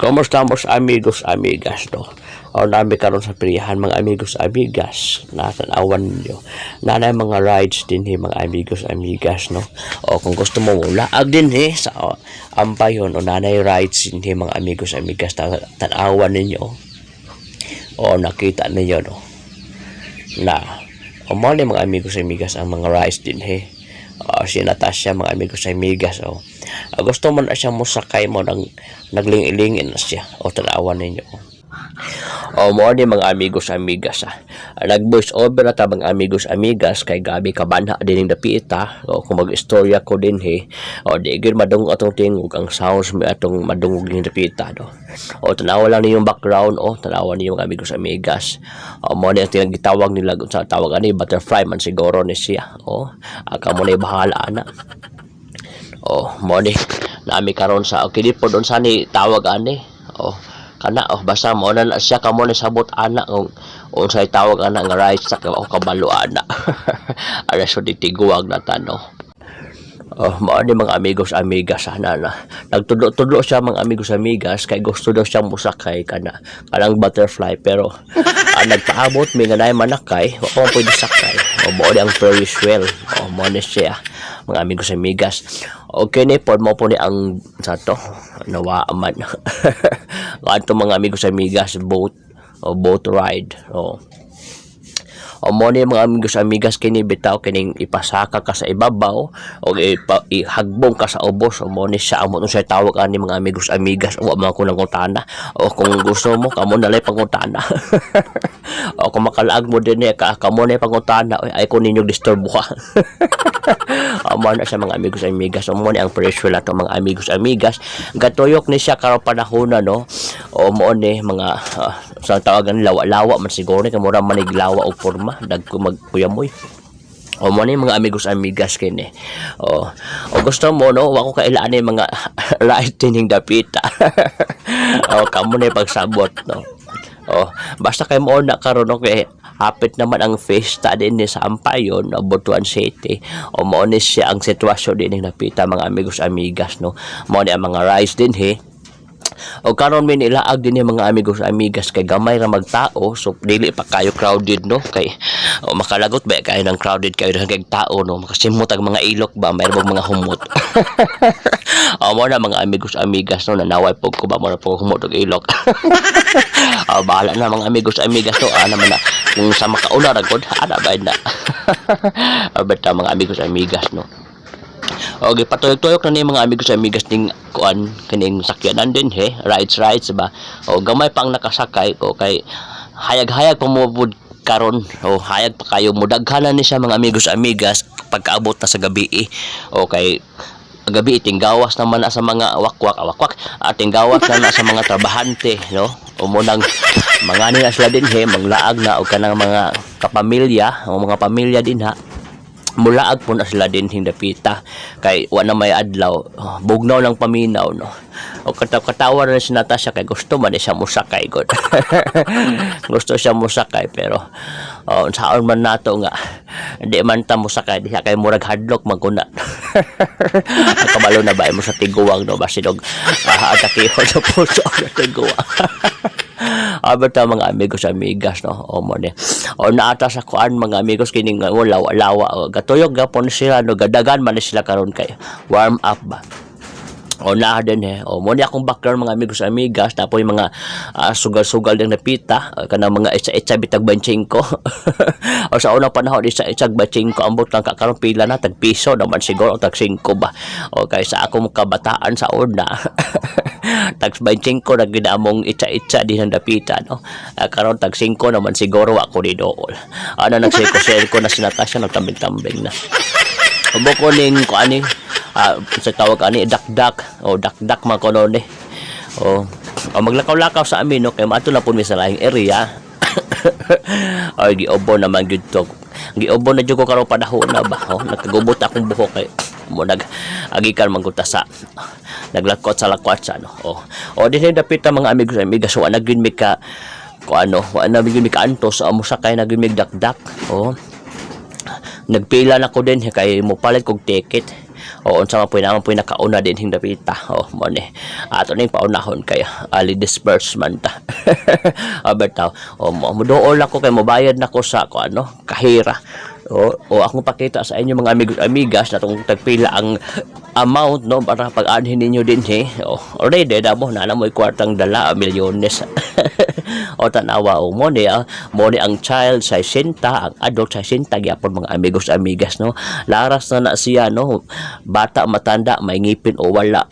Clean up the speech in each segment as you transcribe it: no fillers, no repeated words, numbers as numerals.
Como estamos, amigos, amigas, no? O nami karon sa peryahan, mga amigos, amigas, natanawan ninyo. Nanay mga rides din he, mga amigos, amigas, no? O kung gusto mo laag din he sa o, Ampayon o nanay rides din he, mga amigos, amigas, tanawan ninyo. O nakita ninyo, no? Na o mo ni mga amigos, amigas, ang mga rides din he. O, si Natasha, mga amigos, amigas, o. Ah, gusto mo na siya mosakay mo nang nagling-ilingin na siya. O tanawan ninyo. O mo ni mga amigos, amigas, ah. Nag voice over na ta, mga amigos, amigas, kay gabi kabanha din ning dapita o kung mag-istorya ko din he o di gyud madungog atong tingog, ang sounds may atong madungog ning dapita, no. O tanawa lang ninyong background, o tanawa ninyo, mga amigos, amigas. O mo ni ang tinagitawag nila sa tawag ani, butterfly man siguro ni siya. O kamo na bahala ana. O mo ni nami karon sa okay di po doon sa ni tawag ani. O kana, oh, basta mo na na siya, kamo ni sabot ana kung unsay tawag ana nga rides sa o kabalo ana. Ara so di tiguwag na tano. Oh, mao ni mga amigos, amigas, sana na. Nagtudlo-tudlo siya, mga amigos, amigas, kay gusto daw siya musakay kana kanang butterfly, pero nagpaabot mi nga naay manakay, wa pa man pwede sakay. O mao ni ang Ferris wheel. O mao ni siya, mga amigos, amigas. Okay ni pod mo po ni ang sa to nawa man. Kadto, mga amigos, amigas, boat o boat ride. O O mo ni mga amigos, amigas, kini bitaw kining ipasaka ka sa ibabaw o ihagbong ka sa ubos. O mo ni siya amo siya tawag ani, mga amigos, amigas. O mga ko nangutana, o kung gusto mo, kamo na lay pangutana, o kung makalaag mo din eh, ka kamo na pangutana, ay ko ninyo disturbo ka. O mo na siya, mga amigos, amigas. O mo ni ang presyo ato, mga amigos, amigas. Gatuyok ni siya karon panahon na, no. O mo ni mga sa tawagan lawa-lawa man siguro ni kay mura maniglawa og porma dagko magkuyamoy. O mo ni mga amigos, amigas, kini. O, o gusto mo, no, wa ko kailaan ni mga right tining dapita. O kamo na pagsabot, no. O basta kay mo na karon, no, kay hapit naman ang fiesta din ni sa Ampayon, no, Butuan City. O mo ni siya ang sitwasyon din ning dapita, mga amigos, amigas, no. Mo ni ang mga rides din he. O karon may nilaag din yung mga amigos, amigas, kay gamay ra magtao, so dili pa kayo crowded, no, kay o makalagot ba kayo ng crowded kayo kay tao, no, makasimot ang mga ilok ba, mayroon mga humot. O mo na, mga amigos, amigas, no, nanaway pog ko ba mo na pog humot og ilok. O bahala na, mga amigos, amigas, no, ana man na kung sa makauna ra gud ana ba na. O basta, mga amigos, amigas, no. O gipatuyok-tuyok na ni mga amigos, amigas, ning kuan kining sakyanan din he, rides rides ba. O gamay pang nakasakay ko kay hayag-hayag pa mo pud karon, o hayag pa kayo, mudaghan na ni siya, mga amigos, amigas, pagkaabot na sa gabi eh. O kay gabi tinggawas naman na sa mga wakwak, ah, wakwak ating gawas na na sa mga trabahante, no. O mo nang mga ni na sila din he, manglaag na og kanang mga kapamilya o mga pamilya din ha, mulaag po na sila din hindapita kay wa na may adlaw, oh, bugnaw ng paminaw, no. O katawa na si Natasha kay gusto man ni siya musakay god, gusto siya musakay, pero oh, unsaon man nato nga di man ta musakay diha kay murag hadlok man kuna. Kabalo na ba mo sa tiguwang, no, basin og atakihon sa puso sa tiguwang. Basta, mga amigos, amigas, no. O mo ni. O naata sa kuan, mga amigos, kining wala lawa. O, gatuyok gapon sila, no, gadagan man ni sila karon kay warm up ba. O naa din eh. O mo ni akong background, mga amigos, amigas, tapos yung mga sugal-sugal ding napita, kanang mga isa-isa bitag 25. O sa unang panahon isa-isa 25 ambot lang ka, karon pila na, tag piso naman siguro, tag 5 ba. O kay sa akong kabataan sa una, tag 25 na gid among itsa-itsa din ang dapita, no. Karon tag 5 naman siguro, ako ni dool. Ano, nagseko-seko na si Natasha, nagtambing-tambing na. Ubo ko ning kuani, sa tawag ani, dakdak o dakdak man kuno ni. O, o maglakaw-lakaw sa amin, no, kay maadto na pud mi sa lahing area. Ay giubo naman gyud to. Giubo na jud ko karon panahon na ba. Oh, nagkagubot akong buhok kay mo nag agikan man gud ta sa naglakot sa lakwatsa, no. O, o dinhi dapita, mga amigos, amigas, wa na gyud mi ka ko ano, wa na gyud mi kaantos sa mosakay na gyud mi dakdak. Oh, nagpila na ko din kay mo palit kog ticket. O unsa man po naman po nakauna din hing dapita. O mo ni ato ning paunahon kay ali disbursement ta. O bitaw. O mo muduol ako kay mobayad nako sa ko ano kahira. O akong pakita sa inyo, mga amigos amigas, na tong tagpila ang amount, no, para pag-anhin ninyo din eh. O already na mo na mo'y kwartang dala, milyones. O tanawa, o mo ni ang child sa 60, ang adult sa 60 gyapon, mga amigos amigas, no. Laras na na siya, no, bata, matanda, may ngipin o wala.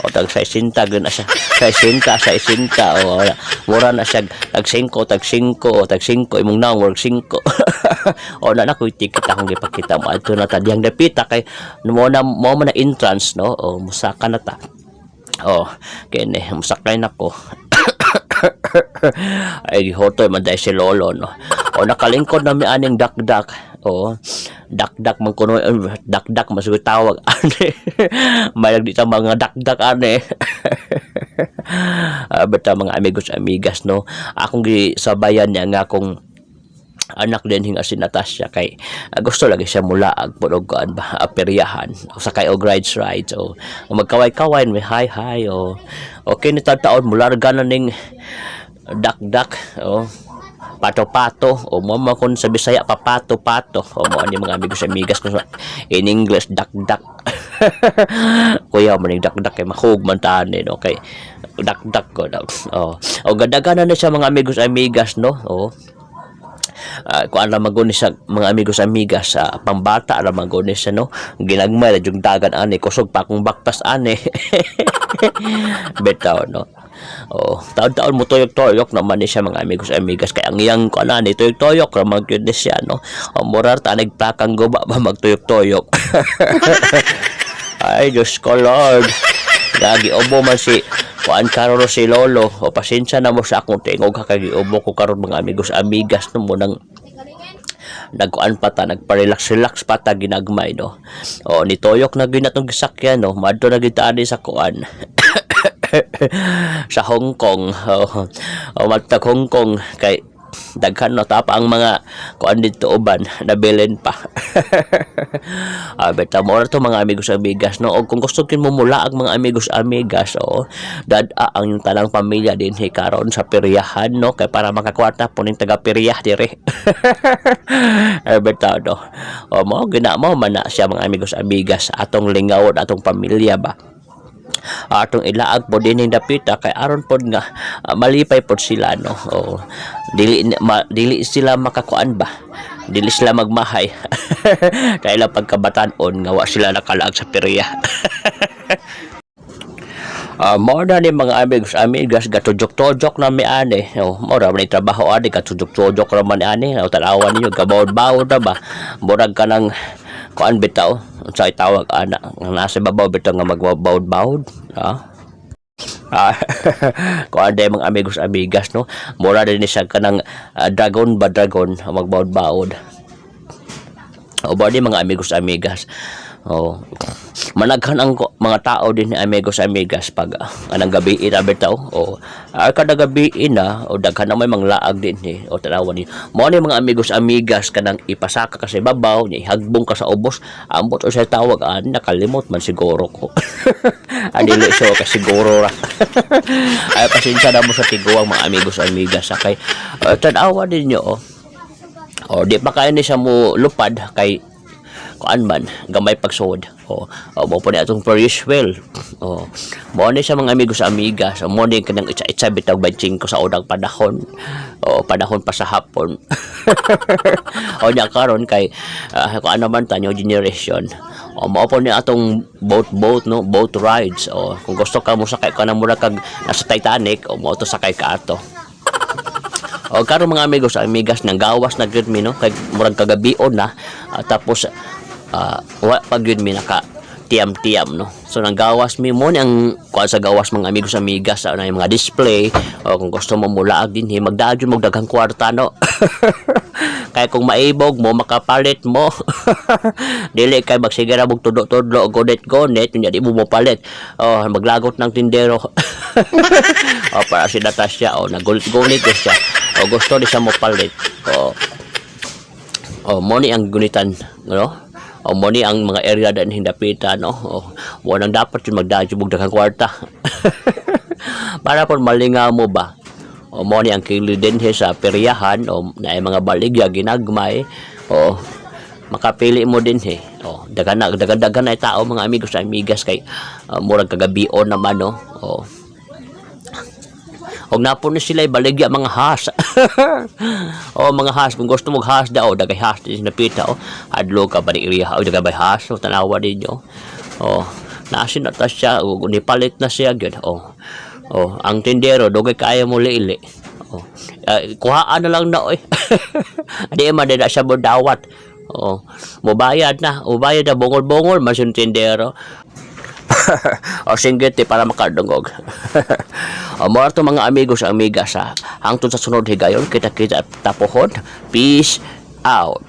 O tag 60 gyud na siya, 60 60, o wala. Mura na siya tag 5, tag 5, o tag 5 imong naong work 5. O na na koy ticket akong gipakita mo. Adto na ta diyang dapita kay mo na mo man na entrance, no. O musaka na ta. O kene musakay nako. Ay, gihotoy man dahil si lolo, no. O nakalingkod na mi aning dakdak. O dakdak man kuno, eh, dakdak mas tawag ani. May dito mga dakdak ani. Basta, mga amigos amigas, no, akong gisabayan niya nga akong anak din hinga si Natasha kay gusto lagi siya mulaag pod og kuan ba, peryahan o sakay og rides rides o magkaway-kaway may hi hi. O okay ni taon mularga na ning dakdak o pato-pato, o mo man kun sa Bisaya papato-pato. O mo ani, mga amigos amigas, kung in English dakdak. Kuya mo ning dakdak kay mahug man tani, no, kay dakdak ko daw. O o gadagan na siya, mga amigos amigas, no. O kuan ra man guni sa mga amigos amigas, sa pambata ra man guni siya, no. Ginagmay ra yung dagan ani, kusog pa akong baktas ani bitaw, no. Oh, taon-taon mo tuyok-tuyok naman ni siya, mga amigos amigas, kay ang iyang kuan ani tuyok-tuyok ra man gyud ni siya, no. O murar ta nagplakang guba ba magtuyok-tuyok. Ay, Diyos ko Lord. Lagi ubo man si kuan karon si lolo. O pasensya na mo sa akong tingog ha, kay giubo ko karon, mga amigos amigas, no, mo nang nagkuan pa ta, nagpa-relax relax pa ta ginagmay, no. O nitoyok na gyud natong gisakyan, no. Madto na gyud ta ani sa kuan sa Hong Kong. O, o magtag Hong Kong kay daghan no tapa ang mga kuan didto, uban nabilin pa. Beta mo to, mga amigos amigas, no. Og kung gusto kin mo mula ang mga amigos amigas, o dad-a ang yung tanang pamilya din karon sa peryahan, no, kay para makakwarta po ning taga peryah dire. Eh beta, no. O mo gina mo man na siya, mga amigos amigas, atong lingawon atong pamilya ba, atong ilaag po din dapita kay aron pod nga malipay pod sila, no. O dili dili sila makakuan ba, dili sila magmahay kay ilang pagkabatan-on nga wa sila nakalaag sa perya. Mo na ni, mga amigos amigas, gatujok-tojok na mi ani. Oh, mo ra man ni trabaho ani, gatujok-tojok ra man ani. O tan-awan ninyo, gabawod-bawod na ba. Murag ka ng kuan bitaw. Unsay tawag ana nga nasa babaw bitaw nga magbawod-bawod. Kuan day, mga amigos amigas, no. Mura din ni siya kanang dragon ba, dragon magbawod-bawod. O ba di, mga amigos amigas. Oh, managhan ang mga tao din ni amigos amigas pag anang gabi ira bitaw. O kada gabi na o daghan na may manglaag din eh. O tanawan ni mo ni, mga amigos amigas, kanang ipasaka ka sa ibabaw nya ihagbong ka sa ubos. Ambot o sa tawag ani, nakalimot man siguro ko. Adili so ka siguro ra. Ay, pasensya na mo sa tiguang, mga amigos amigas, kay tan-awa ninyo, oh. O di pa kayo ni siya mo lupad kay kuan man gamay pagsuod. O mo po ni atong Ferris wheel. O mo ni siya, mga amigos amigas. O mo ni kanang itsa-itsa bitaw 25 sa unang panahon, o panahon pa sa hapon. O nya karon kay kuan naman ta, new generation. O mao po ni atong boat boat, no, boat rides. O kung gusto ka mo sakay ka na mura kag nasa Titanic, o mo to sakay ka ato. O karon, mga amigos amigas, nang gawas na gyud mi, no, kay murag kagabion na. Tapos wa pa gyud mi naka tiyam-tiyam, no. So nang gawas mi. Mo ni ang kuan sa gawas, mga amigos amigas, sa yung mga display. O kung gusto mo mulaag din, magdadyon mo daghang kwarta, no, kay kung maibog mo makapalit mo. Dili kay magsige ra mog tudlo-tudlo, gonit-gonit, unya di mo mopalit. Oh, maglagot ng tindero. O para si Natasha, o nagulit-gulit ko siya. O gusto ni siya mopalit. O o mo ni ang gunitan, no. O mo ni ang mga area din hindapita, no. O walang dapat yung magdadyo og daghang kwarta. Para po malingaw mo ba. O mo ni ang kili dinhi sa peryahan o na mga baligya ginagmay. O makapili mo dinhi. O daghan na, daghan na tao, mga amigos amigas, kay murag kagabion naman, no. O og napo ni sila baligya mga has. O mga has, kung gusto mo has daw, dagay has din napita o. Adlo ka ba ni iriha o dagay has o tanawa ninyo. O naasin na ta siya o nipalit na siya gyud. O. O ang tindero dugay kaayo mo liili. O kuhaan na lang na oy. Di man na siya mo dawat. O mubayad na bungol-bungol man yung tindero. O singgit eh, para makadungog. O mo to, mga amigos amigas, ha. Hangtod sa sunod higayon, kita-kita tapuhon. Peace out.